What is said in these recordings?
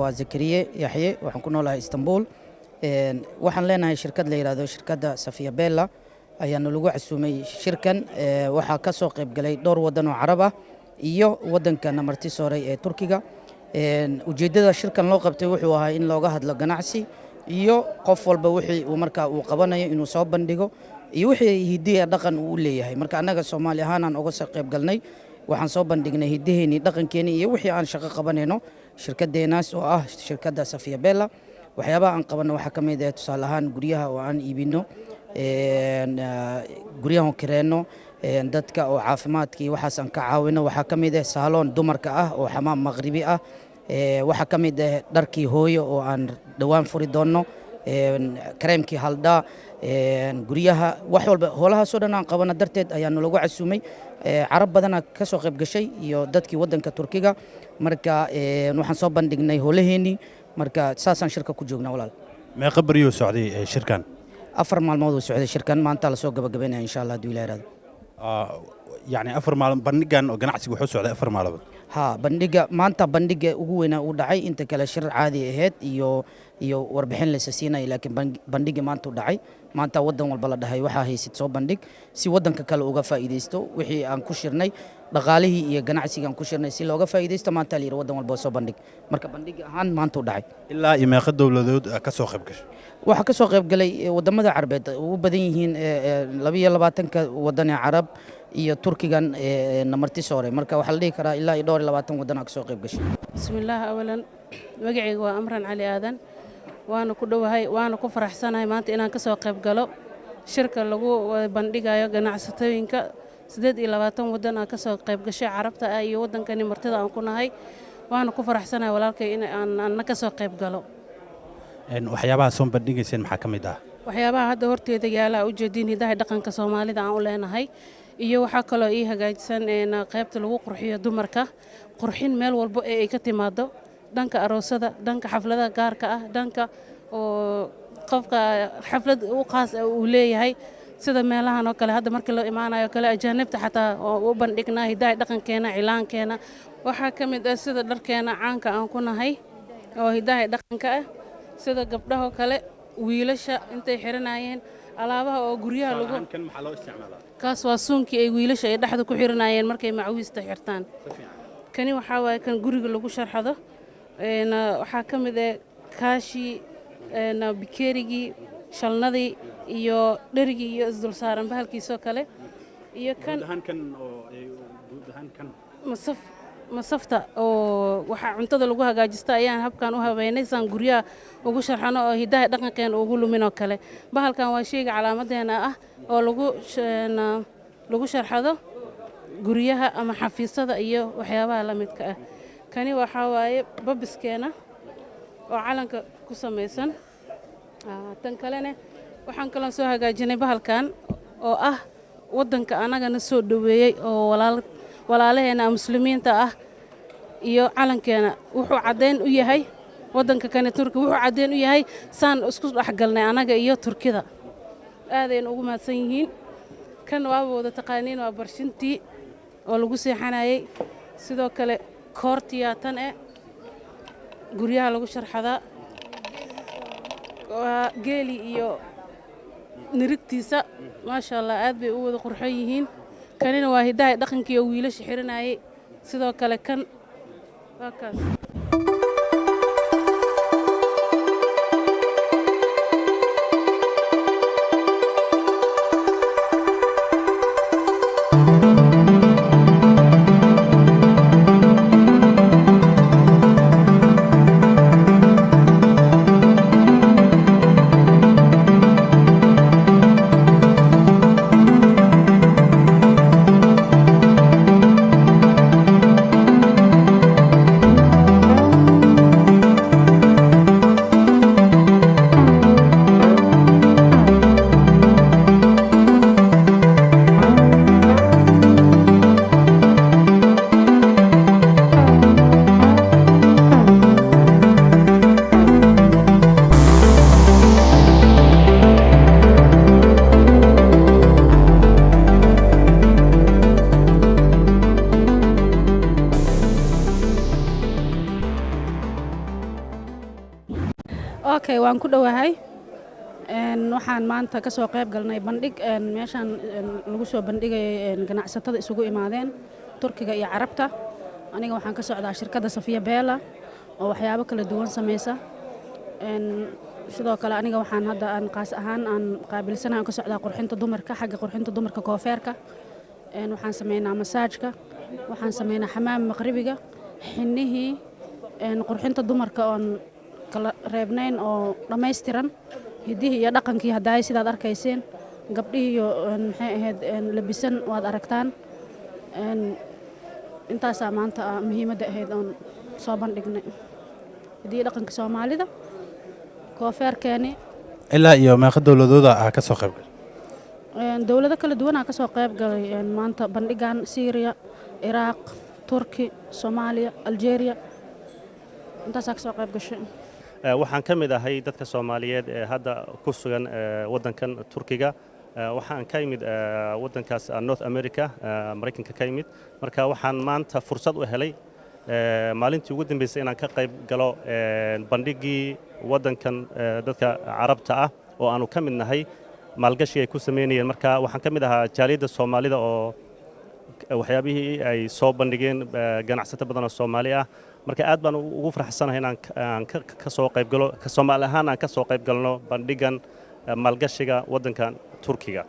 Waa Zakariye Yaxye, waxaan ku noolahay Istanbul. Waxaan leenahay shirkad la yidhahdo shirkadda Safiya Bella ayaana lagu casuumay shirkan. Waxaa ka soo qayb galay dhowr waddan oo Carab ah iyo waddanka namarti sooray ee Turkiga. Ujeeddada shirkan loo qabtay wuxuu ahaa in looga hadlo ganacsi iyo qof walba wixii uu markaa uu qabanayo inuu soo bandhigo iyo wixii hidiya dhaqan uu u leeyahay. Marka annaga Soomaali ahaan aan uga soo qayb galnay, waxaan soo bandhignay hidaheennii, dhaqankeenii iyo wixii aan shaqo qabanayno shirkadeenaas oo ah shirkadda Safiya Bella. Waxyaabaha aan qabanno waxaa ka mid ah, tusaale ahaan, guryaha oo aan iibino, guryaha kireenno, dadka oo caafimaadka iyo waxaas aan ka caawino. Waxaa ka mid ah saaloon dumarka ah oo xamaam maqribi ah. Waxaa ka mid ah dharkii hooyo oo aan dhowaan furi doonno, kareemkii haldhaa, guryaha, wax walba. Howlahaasoo dhan aan qabano darteed ayaa nalagu casuumay. Carab badana ka soo qayb gashay iyo dadkii waddanka Turkiga. Marka waxaan soo bandhignay howlaheennii. Marka saasaan shirka ku joognaa, walaal. Meeqa baryuu socday shirkan? 4 maalmood uu socday shirkan. Maanta lasoo gabagabaynaya, insha Allah, hadduu Ilaah yiraahdo. Yacni 4 maalin bandhigan oo ganacsiga wuxuu socday 4 maalmood? Ha, bandhiga maanta bandhiga ugu weynaa uu dhacay. Inta kale shir caadi ahayd iyo warbixin laysa siinaya, laakiin bandhiga maanta u dhacay. Maanta waddan walba la dhahay waxaa haysid soo bandhig si waddanka kale uga faa'iidaysto wixii aan ku shirnay, dhaqaalihii iyo ganacsiga aan ku shirnay si looga faa'iidaysto. Maanta la yidhi waddan walba soo bandhig. Marka bandhiga ahaan maanta u dhacay. Ilaa iyo meeqa dowladood ka soo qayb gashay? Waxaa ka soo qayb galay waddamada Carbeed ugu badan yihiin, 22-ka waddan ee Carab iyo Turkigan namarti soore. Marka waxaa la dhihi karaa ilaa iyo dhowr iyo labaatan waddan aa ka soo qayb gashay. Bismillaah. Awalan, magacayga waa Amran Cali Aadan. Waana ku dhowahay, waana ku faraxsanahay maanta inaan ka soo qayb galo shirka lagu bandhigayo ganacsatooyinka. 28 waddan aan ka soo qayb gashay, Carabta ah iyo waddankani martida aan ku nahay. Waana ku faraxsanahay, walaalkay, in aan anna ka soo qayb galo. Waxyaabaha soo bandhigayseen maxaa ka mid ah? Waxyaabaha hadda horteeda yaala ujeediin hidaha dhaqanka Soomaalida aan u leenahay, iyo waxaa kaloo ii hagaajisan qaybta lagu qurxiyo dumarka, qurxin meel walbo ee ay ka timaado, dhanka aroosada, dhanka xafladaha gaarka ah, dhanka oo qofka xaflad u qaas ah uu leeyahay, sida meelahan oo kale hadda markii loo imaanayo kale, ajaanibta xataa oo u bandhignaa hidaha dhaqankeena. Cilaankeena waxaa ka mid ah sida dharkeena caanka aan ku nahay oo hidaha dhaqanka ah, sida gabdhahoo kale, wiilasha intay xiranayeen, alaabaha oo guryaha lagu Kan maxaa loo isticmaalaa? Kaas waa suunkii ay wiilasha ay dhexda ku xiranayeen markay macawiista xirtaan. Kani waxaa waaye kan guriga lagu sharxado. Waxaa ka mid ah kaashii, bikeerigii, shalnadii iyo dherigii iyo isdulsaaran bahalkiisoo kale iyo kan Ahaan kan oo guud ahaan kan? Masaf, masafta oo waxaa cuntada lagu hagaajista ayaan habkan u habeynay saan guryaha ugu sharxano oo hidaha dhaqankeena ugu lumin oo kale. Bahalkan waa sheyga calaamadeena ah oo lagu sharxado guryaha ama xafiisyada iyo waxyaabaha la midka ah. Kani waxaa waaye babiskeena oo calanka ku samaysan. Tan kalena waxaan kaloo soo hagaajinay bahalkan oo ah waddanka annagana soo dhoweeyey oo walaalaheena muslimiinta ah iyo calankeena. Wuxuu caddayn u yahay waddanka kani Turki, wuxuu caddayn u yahay saan isku dhexgalnay annaga iyo Turkida. Aadayna ugu mahadsan yihiin. Kan waaba wada taqaaniin, waa barshintii oo lagu seexanayey. Sidoo kale koortiyaa tan eh guryaha lagu sharxadaa, waa geeli iyo nirigtiisa. Maasha Allah, aad bay u wada qurxoon yihiin. Kanina waa hidaha dhaqankii oo wiilasha xiranayay. Sidoo kale kan waa kaas. Okay, waan ku dhowahay. Waxaan maanta ka soo qayb galnay bandhig meeshaan lagu soo bandhigayay, ganacsatada isugu imaadeen Turkiga iyo Carabta. Aniga waxaan ka socdaa shirkadda Safiya Beela oo waxyaabo kala duwan samaysa. Sidoo kale aniga waxaan hadda aan qaas ahaan aan qaabilsanahay, aan ka socdaa qurxinta dumarka, xagga qurxinta dumarka, koofeerka. Waxaan sameynaa masaajka, waxaan sameynaa xamaam maqribiga, xinnihii, qurxinta dumarka oon kala reebnayn oo dhammaystiran, hiddihii iyo dhaqankii haddaay sidaad arkayseen gabdhihii iyo maxay ahayd labisan waad aragtaan. Intaasaa maanta muhiimadda ahayd oon soo bandhignay, hiddihii dhaqanka Soomaalida, koofeerkeeni. Ilaa iyo meeqa dowladooda ah ka soo qayb galay? Dowlado kala duwanaa ka soo qayb galay maanta bandhigan: Syria, Ciraaq, Turki, Soomaaliya, Algeria, intaasaa ka soo qayb gashay. Waxaan ka mid ahay dadka Soomaaliyeed ee hadda ku sugan waddankan Turkiga. Waxaan ka imid waddankaas North America, Maraykanka ka imid. Marka waxaan maanta fursad u helay maalintii ugu dambeysay inaan ka qayb galo bandhiggii waddankan dadka Carabta ah oo aanu ka mid nahay maalgashi ay ku samaynayeen. Marka waxaan ka mid ahaa jaaliyadda Soomaalida oo waxyaabihii ay soo bandhigeen ganacsato badan oo Soomaali ah. Marka aad baan ugu faraxsanahay inaan aan ka soo qayb galo, ka Soomaali ahaan aan ka soo qayb galno bandhigan maalgashiga waddankan Turkiga.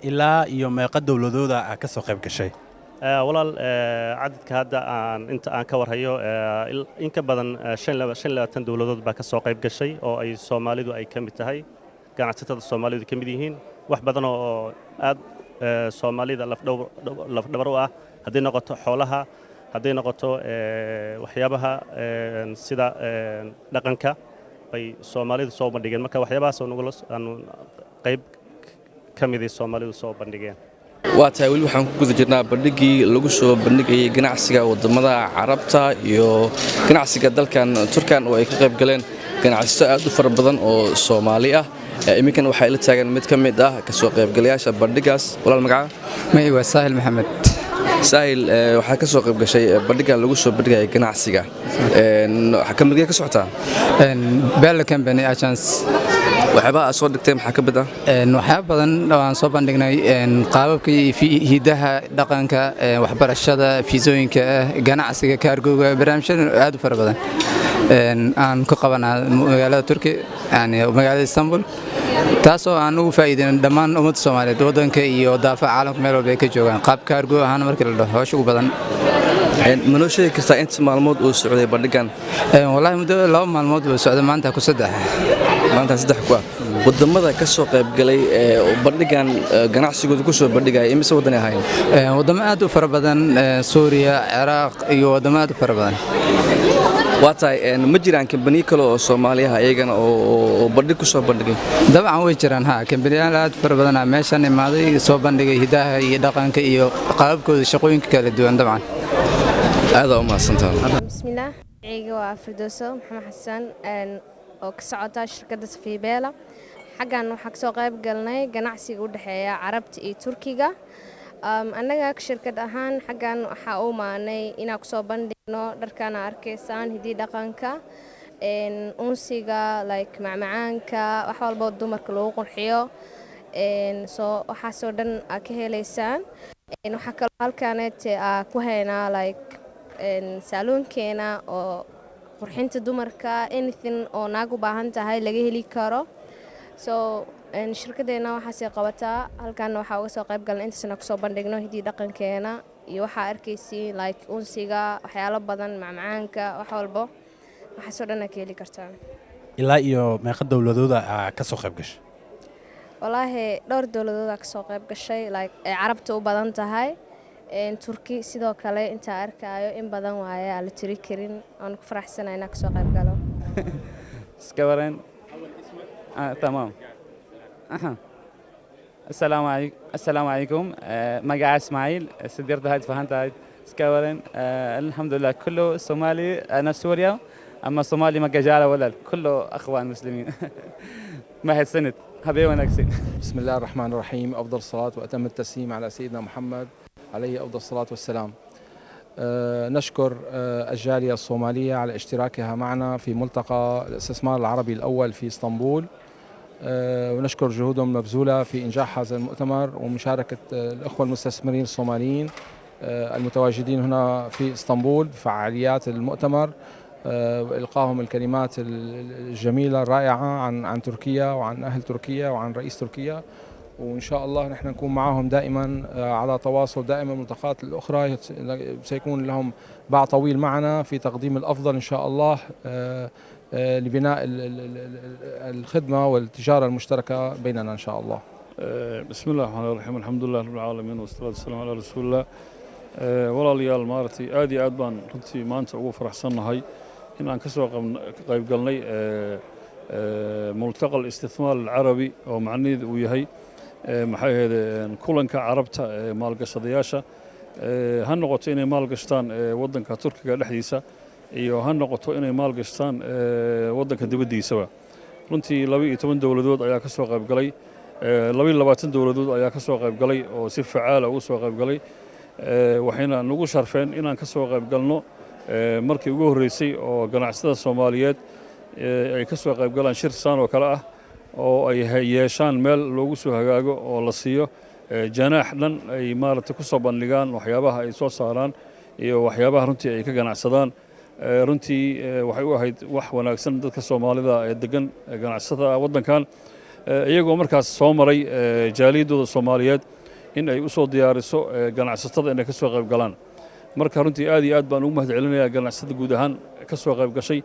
Ilaa iyo meeqa dowladooda ah ka soo qayb gashay? Walaal, cadadka hadda aan inta aan ka warhayo, in ka badan 25 dowladood baa ka soo qayb gashay oo ay Soomaalidu ay ka mid tahay, ganacsatada Soomaalidu ka mid yihiin, wax badan oo aad Soomaalida lafdhabar u ah, hadday noqoto xoolaha, hadday noqoto waxyaabaha sida dhaqanka bay Soomaalidu soo bandhigeen. Marka waxyaabahaas aanu qayb ka miday Soomaalidu soo bandhigeen. Waa tahay, weli waxaan ku guda jirnaa bandhiggii lagu soo bandhigayay ganacsiga waddamada Carabta iyo ganacsiga dalkan Turkan oo ay ka qayb galeen ganacsato aad u fara badan oo Soomaali ah. Iminkan waxaa ila taagan mid ka mid ah kasoo qaybgalayaasha bandhigaas. Walaal, magaca? Magacay waa Saahil Maxamed. Saahil, waxaa ka soo qayb gashay bandhigan lagu soo bandhigaya ganacsiga. Kamidgee ka socotaa? Bella Company Agence. Waxyaabaha aad soo dhigtay maxaa ka mid ah? Waxyaaba badan oo aan soo bandhignay: qaababkii hidaha dhaqanka, waxbarashada, fiisooyinka, ganacsiga, cargo-ga, barnaamijyada aad u fara badan aan ku qabanaa magaalada Turki, yani magaalada Istanbul, taasoo aan ugu faa'iideyn dhammaan ummadda Soomaaliyeed waddanka iyo daafaca caalamka meel walba ay ka joogaan, qaab cargo ahaan markii la dhaho howsha ugu badan. Ma noo sheegi kartaa inta maalmood uu socday bandhigan? Wallaahi, muddo 2 maalmood buu socday, maanta ku saddex. Maanta saddex ku ah. Wadamada ka soo qayb galay ee bandhigan ganacsigooda ku soo bandhigaya, imise waddan ay ahaayeen? Waddamo aad u fara badan, Suuriya, Ciraaq iyo waddamo aad u fara badan. Waa tahay, ma jiraan kambaniyo kale oo Soomaaliyaha iyagana oo bandhig ku soo bandhigay? Dabcan way jiraan, ha, kambaniyaal aad u fara badanaa meeshan imaaday, soo bandhigay hidaha iyo dhaqanka iyo qaababkooda shaqooyinka kala duwan dabcan. Aadaa u mahadsantaha. Bismillaah, magacayga waa Firdowso Maxamed Xasan oo ka socota shirkadda Safiibeela. Xaggan waxaa kasoo qayb galnay ganacsiga u dhexeeya Carabta iyo Turkiga. Annaga shirkad ahaan xaggan waxaa u maanay inaan kusoo bandhigno dharkana arkaysaan, hidii dhaqanka, unsiga, like macmacaanka, wax walboo dumarka lagu qurxiyo. Soo waxaasoo dhan aa ka helaysaan. Waxaa kaloo halkaanete aa ku haynaa like saaluunkeena oo qurxinta dumarka, anything oo naag u baahan tahay laga heli karo. So shirkadeena waxaasay qabataa. Halkaana waxaa uga soo qayb galnay intaasna kusoo bandhigno hidii dhaqankeena iyo waxaa arkaysiin, like unsiga, waxyaalo badan, macmacaanka, wax walbo, waxaasoo dhan aa ka heli kartaa. Ilaa iyo meeqa dowladooda aa ka soo qayb gashay? Walaahi, dhowr dowladoodaa kasoo qayb gashay, like ay Carabta u badan tahay, Turki sidoo kale. Intaa arkaayo in badan waaye, aan la tiri karin. Waan ku faraxsanahay inaan kasoo qayb galo. Iska تمام. أها. السلام عليكم، السلام عليكم. magacaa اسماعيل سديرت فهنت iska waran. الحمد لله، كله صومالي. انا سوريا، اما صومالي ما جالة ولا كله اخوان مسلمين. Mahadsanid, habeen wanaagsan. بسم الله الرحمن الرحيم، أفضل الصلاة وأتم التسليم على سيدنا محمد عليه أفضل الصلاة والسلام. نشكر الجالية الصومالية على اشتراكها معنا في ملتقى الاستثمار العربي الأول في اسطنبول، ونشكر جهودهم المبذولة في إنجاح هذا المؤتمر ومشاركة الأخوة المستثمرين الصوماليين المتواجدين هنا في اسطنبول بفعاليات المؤتمر، وإلقائهم الكلمات الجميلة الرائعة عن تركيا وعن أهل تركيا وعن رئيس تركيا. وإن شاء الله نحن نكون معهم دائما على تواصل دائما. الملتقات الأخرى سيكون لهم باع طويل معنا في تقديم الأفضل إن شاء الله لبناء الخدمة والتجارة المشتركة بيننا إن شاء الله. بسم الله الرحمن الرحيم، الحمد لله رب العالمين، والصلاة والسلام على رسول الله. Walaalayaal, maaragtay, aad iyo aad baan runtii maanta ugu faraxsannahay in aan ka soo qayb galnay ملتقى الاستثمار العربي, oo macnaheedu uu yahay, maxay ahayd, kulanka Carabta ee maalgashadayaasha, ha noqoto inay maalgashtaan waddanka Turkiga dhexdiisa iyo ha noqoto inay maalgashtaan waddanka dibaddiisaba. Runtii 12 dowladood ayaa ka soo qayb galay, 22 dowladood ayaa ka soo qayb galay oo si facaala ugu soo qayb galay. Waxayna nagu sharfeen inaan ka soo qayb galno markii ugu horreysay oo ganacsatada Soomaaliyeed ay ka soo qayb galaan shir saan oo kale ah, oo ay yeeshaan meel loogu soo hagaago oo la siiyo janaax dhan ay, maaragtay, ku soo bandhigaan waxyaabaha ay soo saaraan iyo waxyaabaha runtii ay ka ganacsadaan. Runtii waxay u ahayd wax wanaagsan dadka Soomaalida ee degan ganacsatada waddankan, iyagoo markaas soo maray jaaliyaddooda Soomaaliyeed in ay u soo diyaariso ganacsatada inay ka soo qayb galaan. Marka runtii aad iyo aad baan ugu mahad celinayaa ganacsatada guud ahaan ka soo qayb gashay,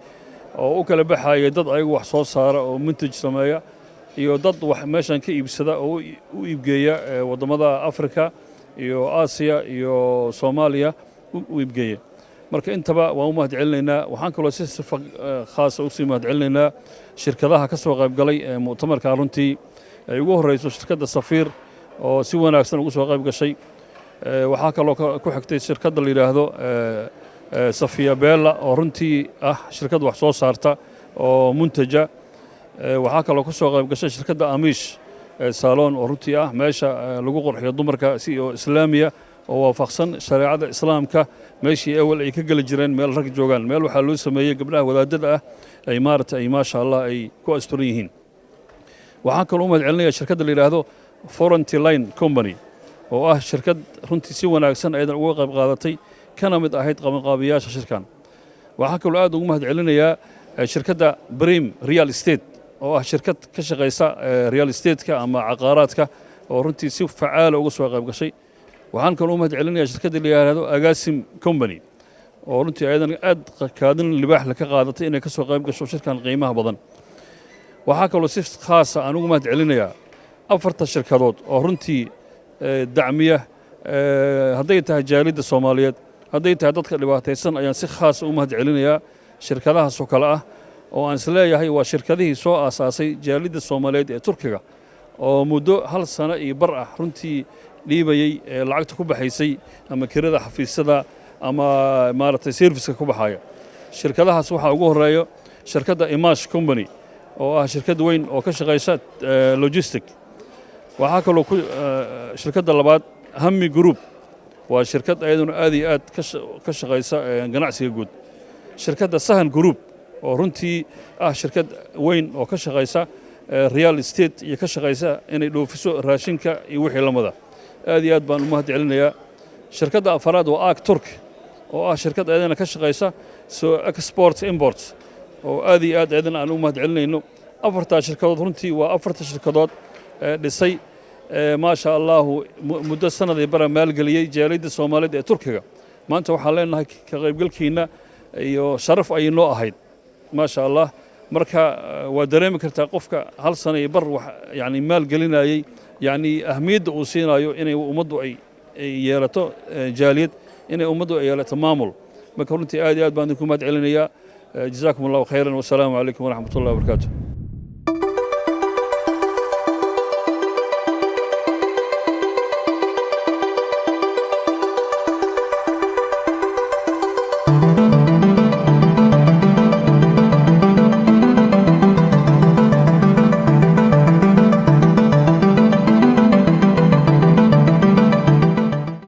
oo u kala baxaya dad ayagu wax soo saara oo muntaj sameeya iyo dad wax meeshan ka iibsada oo u iibgeeya waddamada Afrika iyo Aasiya iyo Soomaaliya u iibgeeya. Marka intaba waan u mahad celinaynaa. Waxaan kaloo si sifa khaasa usii mahad celinaynaa shirkadaha ka soo qayb galay ee mu'tamarka, runtii ay ugu horreyso shirkadda Safiir oo si wanaagsan ugu soo qayb gashay. Waxaa kaloo ku xigtay shirkadda la yidhaahdo Safiya Bella, oo runtii ah shirkad wax soo saarta oo muntaja. Waxaa kaloo ku soo qayb gashay shirkadda Amish Salon, oo runtii ah meesha lagu qurxiyo dumarka si oo Islaamiya oo waafaqsan shareecada Islaamka. Meeshii awal ay ka geli jireen meel rag joogaan, meel waxaa loo sameeyey gabdhaha wadaadada ah ay, maaragtay, ay, maasha Allah, ay ku asturan yihiin. Waxaan kaloo u mahad celinaya shirkadda la yidhaahdo Frontline Company, oo ah shirkad runtii si wanaagsan ayadan uga qayb qaadatay, kana mid ahayd qabanqaabiyaasha shirkan. Waxaan kaloo aad ugu mahad celinayaa shirkadda Brim Real Estate, oo ah shirkad ka shaqaysa real estate-ka ama caqaaraadka, oo runtii si facaala uga soo qayb gashay. Waxaan kaloo u mahad celinayaa shirkadda la yidhaahdo Agasim Company, oo runtii ayadan aad kaadin libaax la ka qaadatay inay ka soo qayb gasho shirkan qiimaha badan. Waxaa kaloo si khaasa aan ugu mahad celinayaa afarta shirkadood oo runtii dacmiya, hadday tahay jaalidda Soomaaliyeed, hadday tahay dadka dhibaataysan, ayaan si khaasa u mahad celinayaa. Shirkadahaasoo kale ah oo aan isleeyahay waa shirkadihii soo aasaasay jaalidda Soomaaliyeed ee Turkiga, oo muddo hal sano iyo bar ah runtii dhiibayey ee lacagta ku baxaysay ama kirada xafiisyada ama, maaragtay, service-ka ku baxaya. Shirkadahaas waxaa ugu horeeyo shirkadda Imash Company, oo ah shirkad weyn oo ka shaqaysa logistic. Waxaa kaloo ku shirkadda labaad Hami Group, waa shirkad ayaduna aad iyo aad ka shaqaysa ganacsiga guud. Shirkadda Sahan Group, oo runtii ah shirkad weyn oo ka shaqaysa real estate iyo ka shaqaysa inay dhoofiso raashinka iyo wixii lamida. Aad iyo aad baan u mahad celinayaa. Shirkadda afaraad waa Ak Turk, oo ah shirkad ayadana ka shaqaysa soo export import, oo aad iyo aad ayadana aan u mahad celinayno. Afartaa shirkadood runtii waa afarta shirkadood ee dhisay, maasha Allahu, muddo sanadii bara maalgeliyey jaaliyadda Soomaaliyeed ee Turkiga. Maanta waxaan leenahay ka qaybgalkiina iyo sharaf ayay noo ahayd, maasha Allah. Marka waa dareemi kartaa qofka hal sana iyo bar wax yani maalgelinayey, yani ahmiyadda uu siinayo inay ummaddu ay yeelato jaaliyad, inay ummaddu ay yeelato maamul. Marka runtii aad iyo aad baan idinku mahad celinayaa. جزاكم الله خيرا والسلام عليكم ورحمة الله وبركاته.